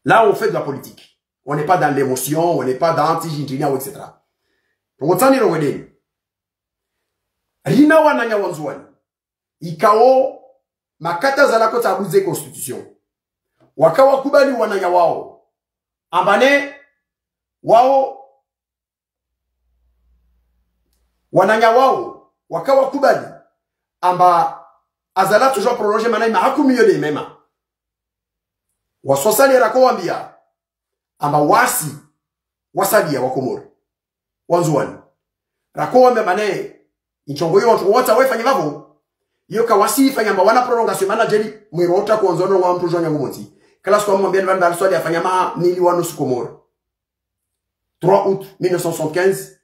Là, on fait de la politique. On n'est pas dans l'émotion, on n'est pas dans tsi djindjinia, et cetera. Rongo tsani rongo deni. Rina wananya wa Ndzuwani. Ikao makata Azali ako tsabuze constitution. Waka wakubali wananya wao. Amba ne wao wananya wao, waka wakubali amba Azali toujours prolonger mana imaha kumi yo nde mema. Waswasalia rako wambia amba wasi wasalia wa Komori, wa Ndzuwani. Rako wambia mana introngo iyo wandru watsaha wayifanye vavo. Iyo kawasi ifanya amba wana prolongation mana djeli mwiro ota kuonzo no wa mndru djo nyangu montsi. Kala siku amwambia ni vanu aliswali afanya maha mili wa nusu Komori. Trois août mille neuf cent soixante-quinze,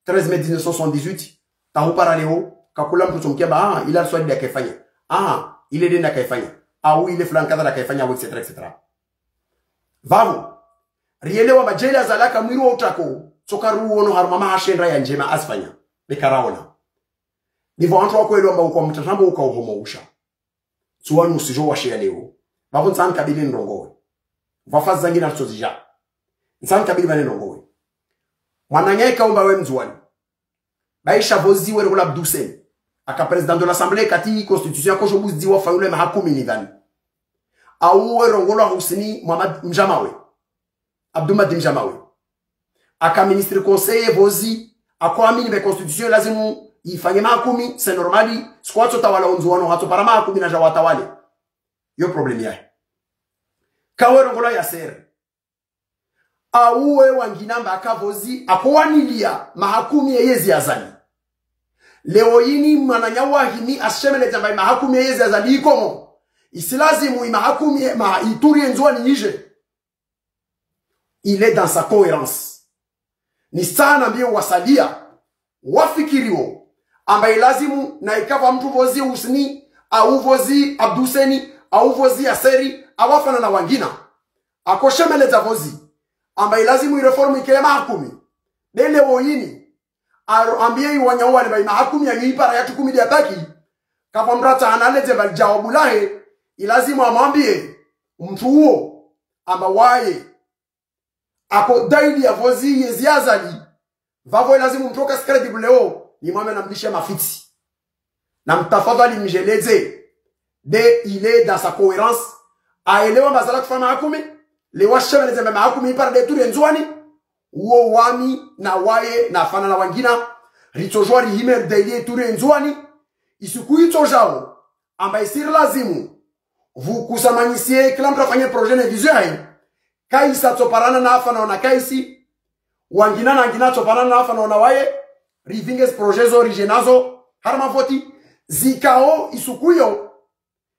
treize mai dix-neuf cent soixante-dix-huit, tahupara leo, kakula mndru tsomkemba, ah, ila aliswali nda kaifanya. Ah, ile denda kaifanya. Au ile fulani kadha nda kaifanya, au et cetera, et cetera. Vavo, rielewa mba djeli Azali aka mwiro utrako, tsoka ruono harumwa maha shendra ya ndjema azifanya. Beka raona. Nivo wandru wakoelewa mba ukwa mtatrambo uka uhomo usha. Tsuwanu usijo washia leo. Vavo ntsani kabili ndrongowe. Vafazi zangi na rutso zija. Ntsani kabili vane ndrongowe. Mwananya ika umba we Mndzuwani. Baisha vozi we rongolwa Abdou Hussein. Aka président de l'Assemblée kati constitution yako sho buzi wa fanyule maha kumi ni vanu. Au we rongolwa Hussein Mohamed Mdjamawe. Abdou Madi Mdjamawe. Aka ministre conseiller vozi, ako amini be constitution lazimu ifanye maha kumi, c'est normal, siku watso tawala o Ndzuwani watsopara maha kumi na ja watawale. Yo problème yahe. Kawe rongolwa Yasser. Au we wangina mba aka vozi, ako wanilia maha kumi ye yezi Azali. Leo ini mwananya wahimi ashemeleza mba imaha kumi ye yezi Azali ikomo. Isilazimu imaha kumi ye ma Ituri ye Ndzuwani ije. Il est dans sa cohérence. Ni sana mbio wasalia, wafikiriwo, amba ilazimu na ikava mndru vozi Hussein, au vozi Abdou Hussein, au vozi Yasser, au afanana wangina. Akoshemeleza vozi, amba ilazimu ireforme ike ya maha kumi. Dele woyini, aro ambie iwanya wale ba imaha kumi ya nyipara ya tukumi dia taki, kava mndru atsaha analedze vali jawabu lahe, ilazimu amwambie mndru uwo, amba waye, ako daili ya vozi yezi Azali, vavo ilazimu mndru oka si crédible leo, ni mwame na mlishe mafitsi. Na mtafadhali mjeledze, de il est dans sa cohérence, aelewa mba Azali akufanya maha kumi, lewa shemeleze mba maha kumi ipara de Ituri ye Ndzuwani, uwo wami na waye na afanana wangina, ritsojua rihime ridaili ye Ituri ye Ndzuwani, isiku itsojao, amba isiri lazimu, vukusamanyisie kila mndru afanye projet ne vision yahe, kaisa tsoparana na afanana na kaisi, wangina na ngina tsoparana na afanana na waye, rivinge zi projet zo rije nazo, harumwa voti, zikao isuku iyo,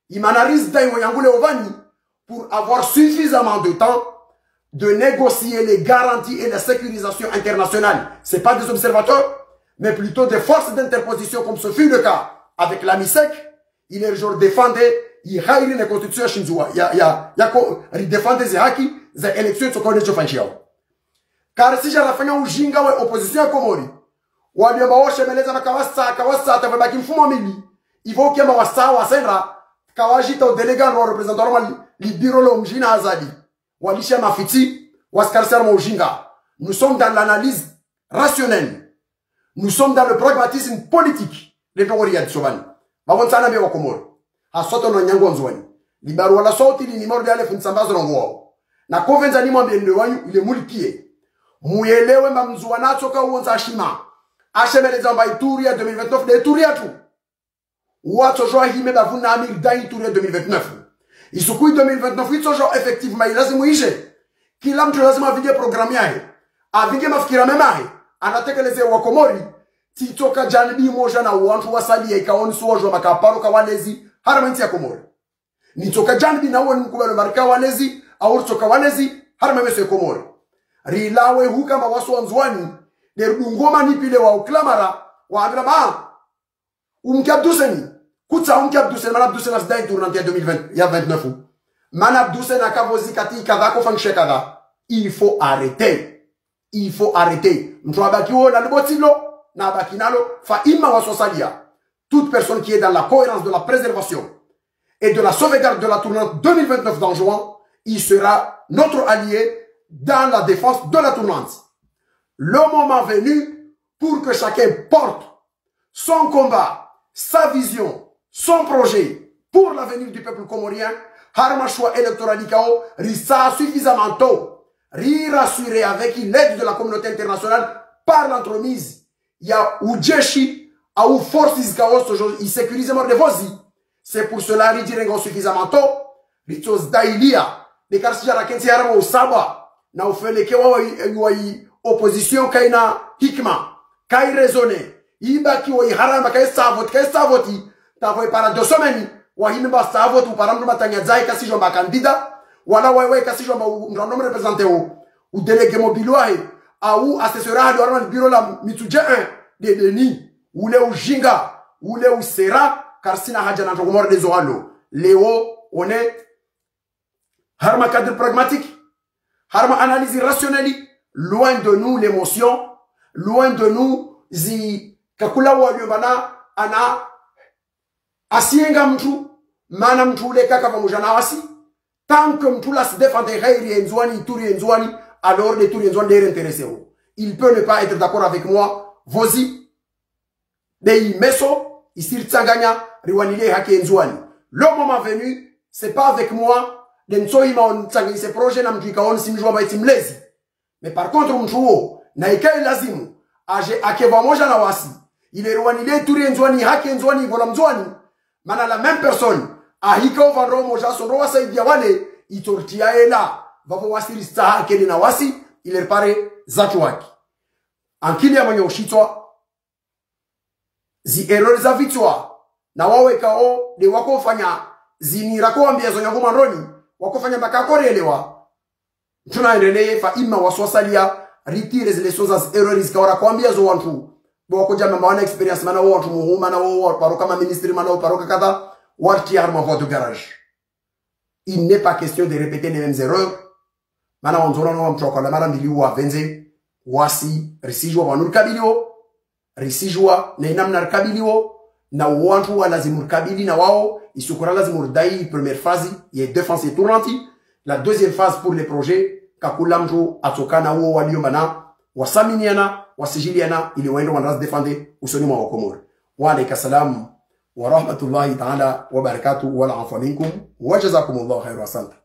imana rizita iwo yangule ovani, pour avoir suffisamment de temps de négocier les garanties et la sécurisation internationale. C'est pas des observateurs, mais plutôt des forces d'interposition, comme ce fut le cas avec la MISEC. Il est genre défendre, il hairi ne constitution ya Shindzuwa, ya, ya, ya ko, ri défendre ze haki, za élection tsoko ne tsofanyiwa. Karisija rafanya ujinga we opposition ya Komori. Waliomba woshemeleza na kawasa, kawasa, tavwe baki mfumo mili. Ivo kema wasa, wasendra, Kawajita o délégué wa représentant wa li, li bureau lo mdjini Azali. Walisha mafitsi, wasikarisa harumwa ujinga. Nous sommes dans l'analyse rationnelle. Nous sommes dans le pragmatisme politique. Le ndrongoo riyadisho pvanu. Pvapvo ntsana mbe wa Komori. Haswa tsi no wananyangu wa Ndzuwani. Li barua la sauti li numéro de alef ntsambazo ndrongoo wao. Na kovenza ni mwambe ndo wanyu ile mulikie. Muyelewe mba Mndzuwani atsoka uonza shima. Ashemeleza mba i tour ya deux mille vingt-neuf nde tour yatru. Watsojo ahime bavu na amiri dai tour ya deux mille vingt-neuf. Isuku i deux mille vingt-neuf itsojo effectivement ilazimu ije. Kila mtru lazima avinge programme yahe. Avinge mafikira mema yahe. Anatekeleze wa Komori. Tsitsoka janibi moja na wantru wasalia ikao nisuwajua maka paro ka walezi harumwa entsi ya Komori. Nitsoka janibi na woni mkubalo marika walezi, au ritsoka walezi, harumwa meso ya Komori. Rilawe huka mba wasi wa Ndzuwani, nde rudungoma ni pile wa uklamara, wa amira ma, umke Abduseni. Kutsa umke Abduseni, mana Abduseni asidai tournante ya deux mille vingt, ya vingt-neuf. Mana Abduseni akavozi kati kadha kofankishe kadha. Il faut arrêter. Il faut arrêter. Mtru abaki wo na libotilo, na abaki nalo, fa imma wasosalia. Toute personne qui est dans la cohérence de la préservation et de la sauvegarde de la tournante deux mille vingt-neuf d'Anjouan, il sera notre allié dans la défense de la tournante. Le moment venu, pour que chacun porte son combat, sa vision, son projet pour l'avenir du peuple comorien, harumwa choix électoral ikao, risa suffisamment tôt, ri rassurer avec l'aide de la communauté internationale par l'entremise ya ujeshi au forces ikao sojo i sécuriser mor de vozi. C'est pour cela ridjirenga suffisamment tôt, ritsozdailia, ne karisija rakentsi harumwa usaba, na ufeleke wa, wa, wa opposition kaina hikma, kai raisonner, ibaki wa iharama, kai savoti, kai savoti, tavo ipara deux semaines, wahini mba savoti, upara mndru matanya dzahe kasijua mba candidat, wala waye waye kasijua mba u-, mndru ano mreprésenter o, u délégué mobile wahe, au assesseur wahe, harumwa bureau la Mitsudje un, de Denis, ule ujinga, ule usera, karisina haja na ndrongoo mor de zo walo. Leo, on est harumwa cadre pragmatique, harumwa analyse rationnelle, loin de nous l'émotion, loin de nous zi kakula walio bana ana asienga mtru, mana mtru ule kaka pvamoja na wasi, tant que mtru la si défendre khairi ya Ndzuwani, tour ya Ndzuwani, alors le tour ya Ndzuwani le intéressé o. Il peut ne pas être d'accord avec moi, vozi, be imeso, isiritsanganya, riwanile haki ya Ndzuwani. Le moment venu, c'est pas avec moi, de ntsohima on tsanganyise projet na mtru ikao nisimjua mba itsi mlezi. Mais par contre, mtru wo, na ikai lazimu, aje ake pvamoja na wasi, ile riwanile tour ya Ndzuwani, haki ya Ndzuwani, ivola Mndzuwani, mana la même personne, ahika upvandro moja sondro wasaidia wale, itsortia ela, pvapvo wasi risa haki na wasi, ile ripare zatru haki. Ankili ya mwenye ushitswa, zi erreur za vitswa, na wawe kao, de wakofanya, zini rakowambia zo nyangu mandroni, wakofanya mba kakoreelewa. Ntuna endelee, fa imma wasosalia, ritire zi leçons za zi erreurs zikao rakowambia zo wantru. Bo wakoja mamba wana expérience, mana wo wantru muhuu, mana wo wa-, paroka ma ministre, mana wo paroka kadha, wartia harumwa voie de garage. Il n'est pas question de répéter les mêmes erreurs. Mana wandzona no wa mtru wakala mara mbili wa venze, wasi, risijua pvanu rikabilio, risijua, na inamna rikabilio, na wantru wa lazimu rikabili na wao, isukura lazimu ridai première phase ya défense ya tournante, la deuxième phase pour les projets, kakula mtru atsoka na wo walio mana, wasaminiana, wasijiliana, ili waende wandrazi défendre, usoni mwa wa Komori. Wa alaika salam, wa rahmatullahi ta'ala, wa barakatuh, wal afwa minkum, wa jazakumullahu khairan, asante.